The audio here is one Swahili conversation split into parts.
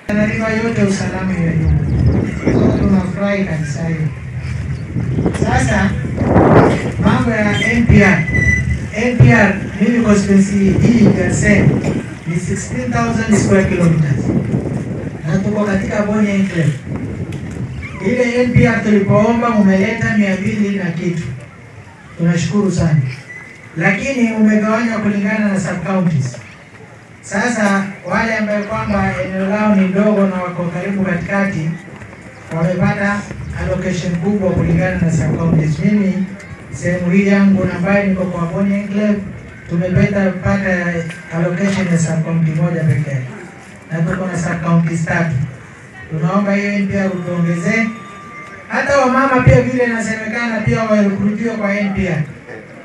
Taarifa yote usalama ya nyumba. Tunafurahi kabisa hiyo. Sasa mambo ya NPR. NPR mimi constituency hii Garsen ni 16,000 square kilometers. Na tuko katika Boni Enclave. Ile NPR tulipoomba umeleta 200 na kitu. Tunashukuru sana. Lakini umegawanya kulingana na sub counties. Sasa wale ambao kwamba eneo lao ni ndogo na wako karibu katikati wamepata allocation kubwa kulingana na sub counties. Mimi sehemu hii yangu ambayo niko kwa Boni Enclave tumepata pata allocation ya sub county moja pekee. Na tuko na sub counties 3. Tunaomba hiyo NPR utuongezee. Hata wamama pia vile inasemekana pia warekrutiwe kwa NPR.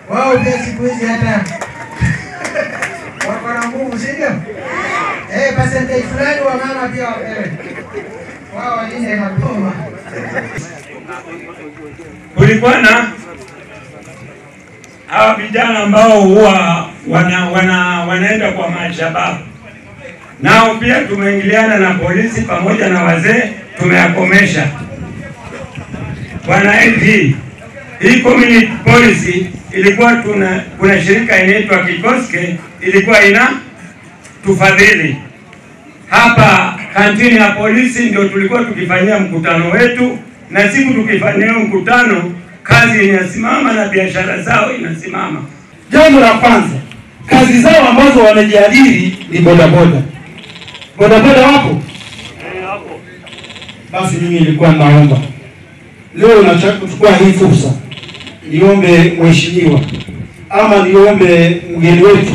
Wao pia siku hizi hata wako na nguvu, si ndio? Percentage fulani wa mama pia wapewe. Wao walinde mapoma. Kulikuwa na hawa vijana ambao huwa wanaenda kwa mashababu. Nao pia tumeingiliana na polisi pamoja na wazee, tumeyakomesha. Bwana LG, hii community policy ilikuwa kuna shirika inaitwa Kikoske ilikuwa ina tufadhili. Hapa kantini ya polisi ndio tulikuwa tukifanyia mkutano wetu, na siku tukifanyia mkutano kazi inasimama na biashara zao inasimama. Jambo la kwanza, kazi zao ambazo wamejiajiri ni bodaboda. Bodaboda wapo? Hapo. Basi mimi nilikuwa naomba leo nataka kuchukua hii fursa niombe mheshimiwa ama niombe mgeni wetu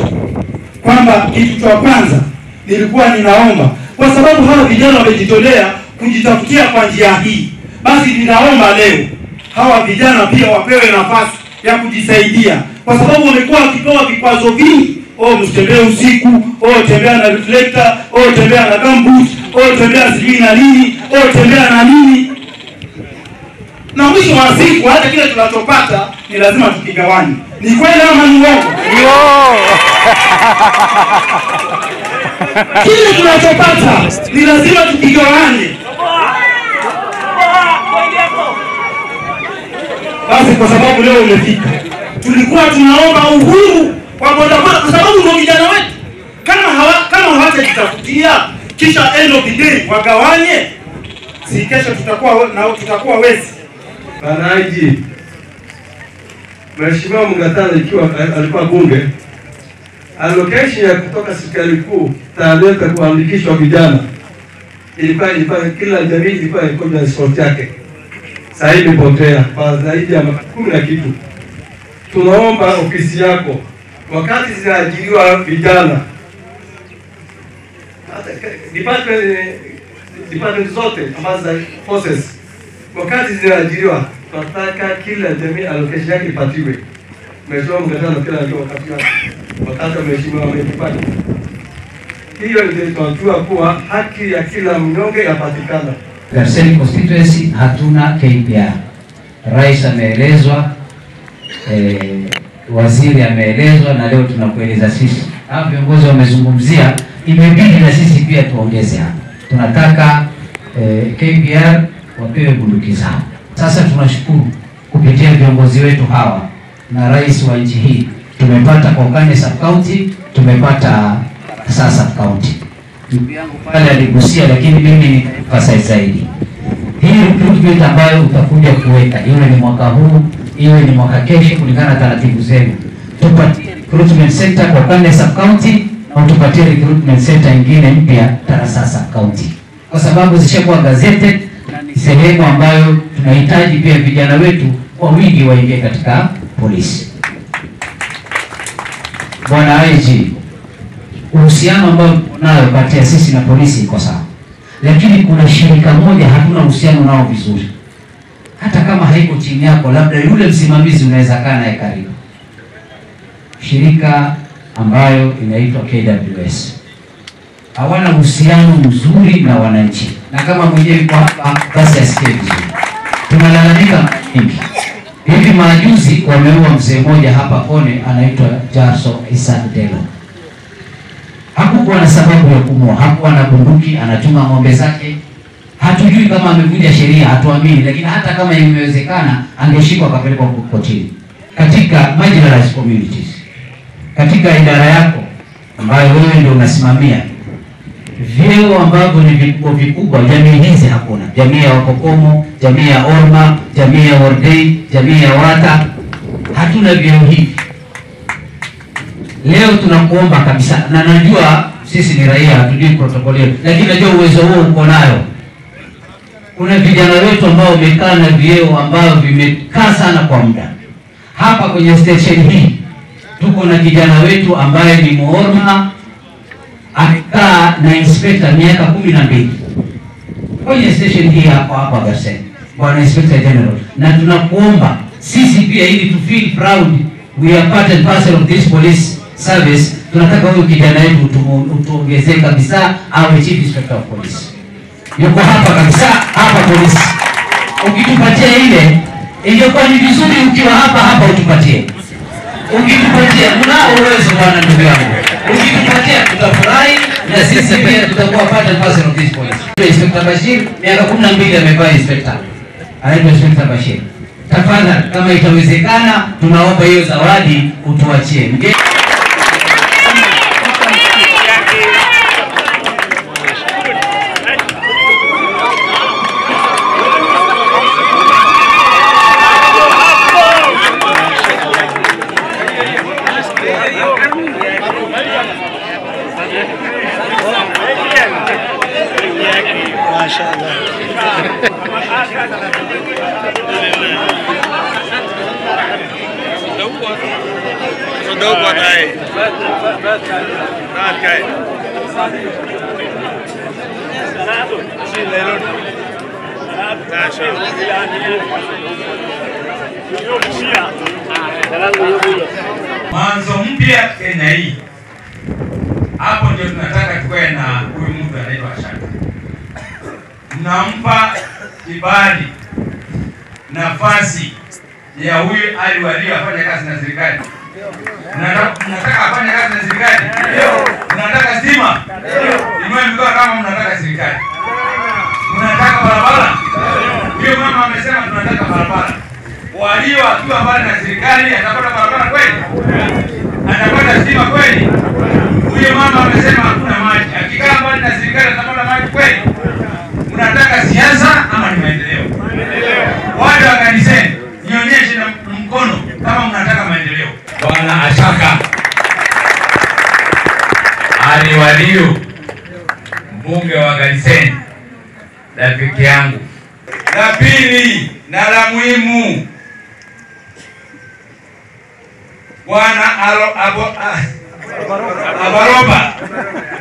kwamba kitu cha kwanza nilikuwa ninaomba, kwa sababu hawa vijana wamejitolea kujitafutia kwa njia hii, basi ninaomba leo hawa vijana pia wapewe nafasi ya kujisaidia, kwa sababu wamekuwa wakipewa vikwazo vingi. Oh, msitembee usiku, oh tembea na reflector, oh tembea na gumboot, oh tembea sijui na nini, oh tembea na nini. Na mwisho wa siku hata kile tunachopata ni lazima tukigawane. Ni kweli ama ni uongo? Ndio. Kile tunachopata ni lazima tukigawane. Basi kwa sababu leo umefika, tulikuwa tunaomba uhuru kwa bodaboda kwa sababu ndio vijana wetu. Kama hawatajitafutia kisha end of the day wagawanye, si kesho tutakuwa wezi. Banaji, Mheshimiwa Mungatana ikiwa alikuwa bunge, allocation ya kutoka serikali kuu taarifa kuandikishwa vijana ilikuwa kila jamii ilikuwa ikoja sport yake. Sasa hivi imepotea kwa zaidi ya 10 na kitu. Tunaomba ofisi yako wakati zinaajiriwa vijana, hata department zote ambazo forces, wakati zinaajiriwa tunataka kila jamii allocation yake ipatiwe. Mheshimiwa Mungatana kila mtu wakati mheshimiwa amepata. Hiyo ndio tunajua kuwa haki ya kila mnyonge yapatikana. Garsen constituency hatuna KPR. Rais ameelezwa, waziri ameelezwa, na leo tunakueleza sisi. Hao viongozi wamezungumzia, imebidi na sisi pia tuongeze hapa. Tunataka KPR wapewe bunduki zao. Sasa tunashukuru kupitia viongozi wetu hawa na rais wa nchi hii, tumepata Kokane sub county, tumepata sasa sub county. Ndugu yangu pale aligusia, lakini mimi nitaemphasize zaidi. Hii recruitment ambayo utakuja kuweka, iwe ni mwaka huu, iwe ni mwaka kesho, kulingana na taratibu zenu, tupatie recruitment center Kokane sub county na utupatie recruitment center nyingine mpya Tarasa sub county, kwa sababu zishakuwa gazetted na ni sehemu ambayo tunahitaji pia vijana wetu kwa wingi waingie katika polisi. Bwana IG, uhusiano ambao tunayo kati ya sisi na polisi iko sawa, lakini kuna shirika moja hatuna uhusiano nao vizuri. Hata kama haiko chini yako, labda yule msimamizi unaweza kaa naye karibu. Shirika ambayo inaitwa KWS hawana uhusiano mzuri na wananchi, na kama mwenyewe yuko hapa basi asikie vizuri. Tunalalamika nyingi. Hivi majuzi wameua mzee mmoja hapa Kone, anaitwa Jarso Isaac Delo. Hakukuwa na sababu ya kumua, hakuwa na bunduki, anachunga ng'ombe zake. Hatujui kama amevunja sheria, hatuamini, lakini hata kama imewezekana angeshikwa akapelekwa kotini. Katika marginalized communities, katika idara yako ambayo wewe ndio unasimamia, vyeo ambavyo ni vikubwa vikubwa jamii hizi hakuna. Jamii ya Wakokomo, jamii ya Orma, jamii ya Wardei, jamii ya Wata, hatuna vyeo hivi. Leo tunakuomba kabisa, na najua sisi ni raia hatujui protokoli yetu, lakini najua uwezo huo uko nayo. Kuna vijana wetu ambao wamekaa na vyeo ambao vimekaa sana kwa muda. Hapa kwenye station hii tuko na kijana wetu ambaye ni Muorma, amekaa na inspector miaka 12 kwenye station hii hapa hapa Garsen, Bwana Inspector General. Na tunakuomba sisi pia, ili to feel proud we are part and parcel of this police service, tunataka huyu kijana wetu utuongezee kabisa awe Chief Inspector of Police. Yuko hapa kabisa, hapa polisi. Ukitupatia ile, ingekuwa ni vizuri ukiwa hapa hapa utupatie. Ukitupatia, unao uwezo bwana ndugu yangu. Ukitupatia tutafurahi na sisi pia tutakuwa part and parcel of this police. Inspector Bashir miaka 12 amevaa inspector. Anaitwa Inspector Bashir. Tafadhali kama itawezekana tunaomba hiyo zawadi utuachie. Mwanzo mpya Kenya hii. Hapo ndio tunataka tuwe na huyu mtu anaitwa Ashaka. Nampa kibali, nafasi ya huyu Ali Walio afanye kazi na serikali. Mnataka afanye kazi na serikali? Ndio. Mnataka stima? Ndio. Inua mikono kama mnataka serikali. Mnataka barabara? Ndio. Huyo mama amesema tunataka barabara. Walio akiwa mbali na serikali atapata barabara kweli? Atapata stima kweli? Huyo mama amesema hakuna maji. Akikaa mbali na serikali atapata maji kweli? Mnataka siasa ama ni maendeleo? Maendeleo. Wale wa kanisani, nionyeshe na mkono kama mnataka maendeleo. Bwana Ashaka Ali Walio, mbunge wa Garisen, rafiki yangu. La pili na la muhimu, Bwana Abaroba,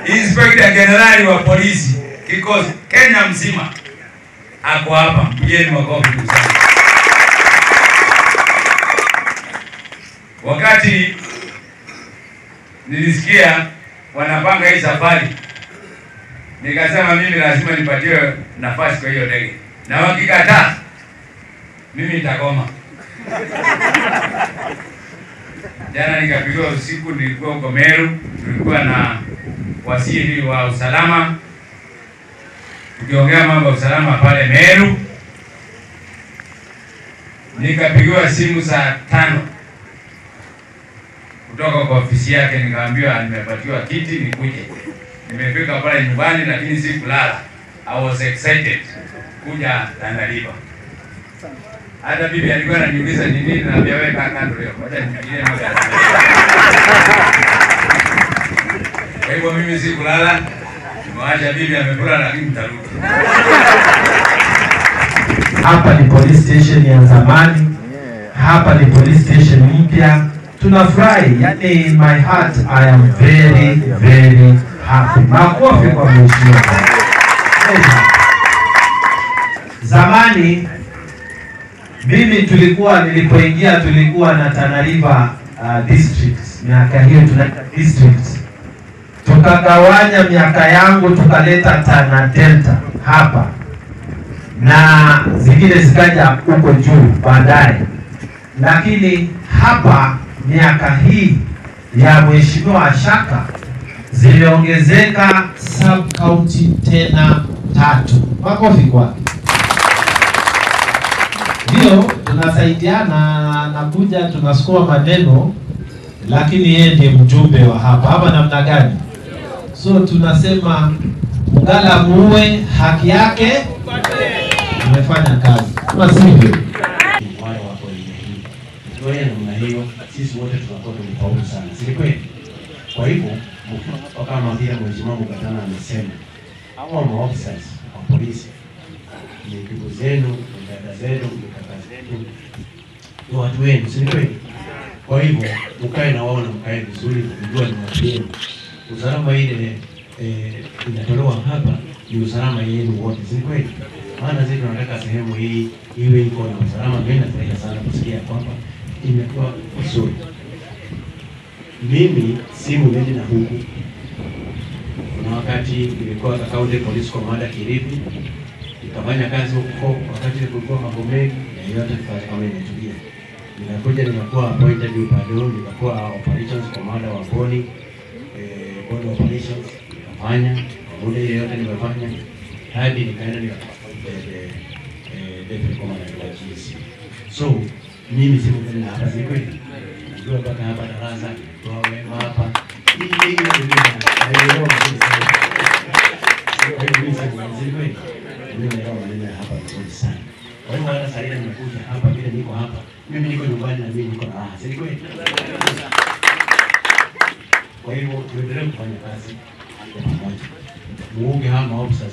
Inspector General wa polisi kikosi Kenya mzima, ako hapa. Mpigeni makofi sana. Wakati nilisikia wanapanga hii safari, nikasema mimi lazima nipatiwe nafasi kwa hiyo ndege, na wakikataa mimi nitakoma. Jana nikapigiwa usiku, nilikuwa huko Meru, tulikuwa na waziri wa usalama tukiongea mambo ya usalama pale Meru. Nikapigiwa simu saa 5 kutoka kwa ofisi yake, nikaambiwa nimepatiwa kiti nikuje. Nimefika pale nyumbani lakini sikulala. I was excited kuja Tana River. Hata bibi alikuwa ananiuliza ni nini, naambia wewe kaa kando leo. Wacha nifikirie mambo ya Tana River. Kwa hivyo mimi sikulala. Nimeacha bibi amekula lakini nitarudi. Hapa ni police station ya zamani. Hapa ni police station mpya. Tunafurahi, yani in my heart I am very very happy. Makofi kwa mheshimiwa. Zamani mimi tulikuwa, nilipoingia tulikuwa na Tana River district, miaka hiyo tunaita district. Tukagawanya miaka yangu tukaleta Tana Delta hapa na zingine zikaja huko juu baadaye, lakini hapa miaka hii ya mheshimiwa Ashaka zimeongezeka sub county tena 3. Makofi kwake. Ndio tunasaidiana na kuja tunasukuma maneno, lakini yeye ndiye mjumbe wa hapa. Hapa namna gani? So tunasema Mgala muue haki yake tumefanya kazi. Kama sivyo wale wako hii. Tukiwa namna hiyo sisi wote tunakuwa tumefaulu sana. Si kweli? Kwa hivyo mkiwa hapa kama vile mheshimiwa Mugatana amesema, hawa maofisa wa polisi ni ndugu zenu, ni dada zenu, ni kaka zenu, ni watu wenu, si kweli? Kwa hivyo mkae na wao na mkae vizuri, mjue ni watu wenu. Usalama ile inatolewa hapa ni usalama yenu wote, si kweli? Maana sisi tunataka sehemu hii iwe iko na usalama. Mimi nafurahia sana kusikia kwamba imekuwa vizuri. Mimi si mgeni na huku. Kuna wakati nilikuwa county police commander Kilifi, nikafanya kazi huko wakati kulikuwa mambo mengi na yote nilifanya kama imetulia. Nikakuja nikakuwa appointed upande, nikakuwa operations commander wa Boni, Boni operations nikafanya kwa muda yote nimefanya hadi nikaenda nikakuwa appointed deputy commander wa GSU. So mimi si mgeni hapa, si kweli? Najua mpaka hapa darasa, kwa wema hapa. Hii naelewa vizuri sana. Kwa hiyo mimi si kweli? Mimi naelewa maneno hapa vizuri sana. Kwa hiyo hata sasa nimekuja hapa vile niko hapa. Mimi niko nyumbani na mimi niko na raha, si kweli? Kwa hiyo tuendelee kufanya kazi kwa pamoja. Muunge hawa maofisa.